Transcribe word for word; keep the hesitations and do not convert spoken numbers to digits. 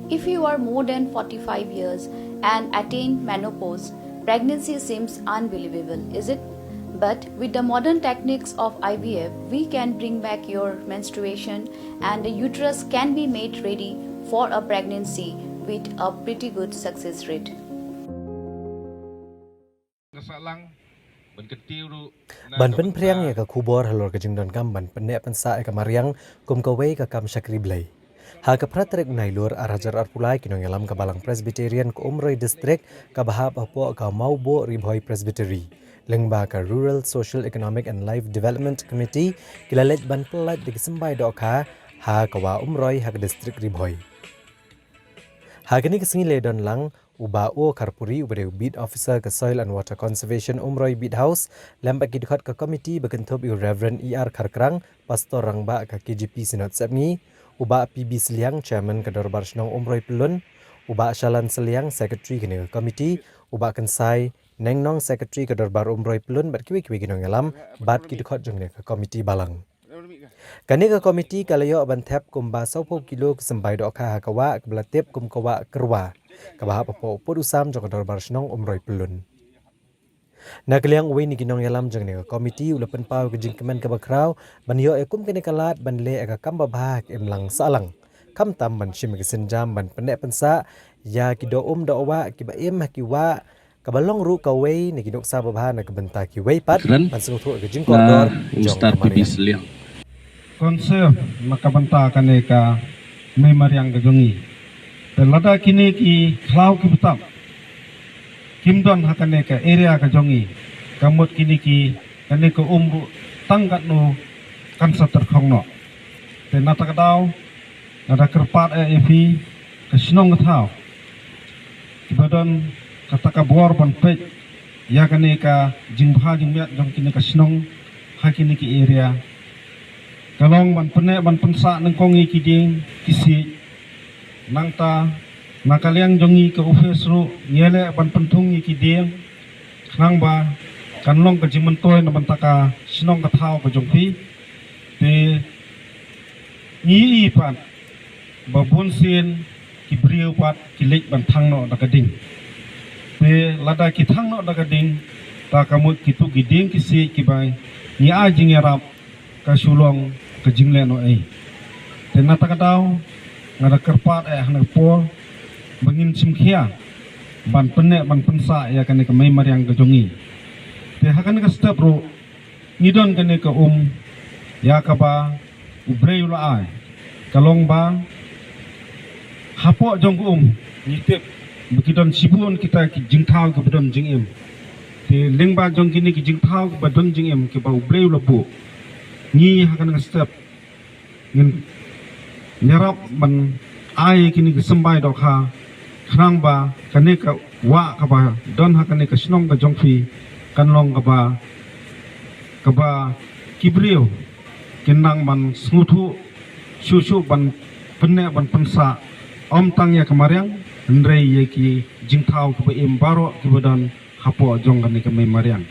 If you are more than forty-five years and attain menopause, pregnancy seems unbelievable, is it? But with the modern techniques of I V F, we can bring back your menstruation and the uterus can be made ready for a pregnancy with a pretty good success rate. Ban pynphriang ïa ka khubor halor ka jingdonkam ban pynneh pynsah ïa ka mariang kum kawei ka kam shakri Blei. Ha ka phra tarik u Nailur ar hajar arphew lai, ki nongïalam ka Balang Presbyterian ka Umroi District kaba hap hapoh ka Mawboh Ri Bhoi Presbytery lyngba ka Rural Social Economic and Life Development Committee ki la leit ban pyllait da ki symbai dohkha ha ka Wah Umroi ha ka District Ri Bhoi. Ha kane ka sngi la don lang u Bah O Kharpuri uba dei u Beat Officer ka Soil and Water Conservation Umroi Beat House, lem bad ki dkhot ka komiti ba kynthup ïa u Reverend E R Kharkrang, Pastor Rangbah ka K J P Synod Sepngi, u Bah P B Sliang, Chairman ka Dorbar Shnong Umroi Pyllun, u Bah Shalan Sliang, Secretary kane ka komiti, u Bah Kynsai Nengnong, Secretary ka Dorbar Umroi Pyllun, bad kiwei kiwei ki nongïalam bad ki dkhot jong kane ka komiti balang. Kane ka komiti ka la ïoh ban thep kumba sawphew kilo ki symbai dohkha ha ka wah kaba la tip kum ka Wah Kyrwa, kaba hap hapoh u pud u sam jong ka Dorbar Shnong Umroi Pyllun. Na ka liang uwei na ki nongïalam jong kane ka komiti u la pynpaw ïa ka jingkmen kaba khraw ban ïoh ïa kum kane ka lad ban leh ïa ka kam babha ha ka imlang sahlang, khamtam ban shim ïa ka sienjam ban pynneh pynsah ïa ki doh um doh wah kiba im ha ki wah, kaba long ruh kawei na ki nuksa babha na ka bynta kiwei pat ban sngewthuh ïa ka jingkordor jong ka mariang. Conserve na ka bynta kane ka mei mariang ka jong ngi. Te lada kine ki khlaw ki btap kim don ha kane ka area ka jong ngi, ka mut kine ki, kane ka um ruh tang katno kan sa tyrkhong noh. Te na kata ka daw nga da kyrpad ïa phi ka shnong ka thaw kiba don kata ka bor ban peit ïa kane ka jingbha jingmiat jong kine ka shnong ha kine ki area. Ka long ban pynneh ban pynsah nyngkong ïa ki dieng ki siej. Nangta na ka liang jong ngi ka office ruh ngi leh ban pynthung ïa ki dieng khnang ba kan long ka jingmyntoi na bynta ka shnong ka thaw ka jong phi. Te ngi i pat ba bun sien ki briew pat ki leit ban thang noh da ka ding. Te lada ki thang noh da ka ding, ta ka mut kitu ki dieng ki siej kiba ngi ai jingïarap ka shu long ka jingleh noh ei. Te na kata ka daw nga da kyrpad eh ha kane ka por ba ngin shim khia ban pynneh ban pynsah ïa kane ka mei mariang ka jong ngi. Te ha kane ka step ruh ngi don kane ka um ïa kaba U Blei u la ai. Ka long ba hapoh jong ka um ngi tip ba ki don shibun kita ki jingthaw kiba don jingim. Te lyngba jong kine ki jingthaw kiba don jingim kiba U Blei u la buh, ngi ha kane ka step ngin ïarap ban ai kine ki symbai dohkha khnang ba kane ka wah kaba don ha kane ka shnong ka jong phi kan long kaba, kaba ki briew kin nang ban sngewthuh shuh shuh ban pynneh ban pynsah ym tang ïa ka mariang hynrei ïa ki jingthaw kiba im baroh kiba don hapoh jong kane ka mei mariang.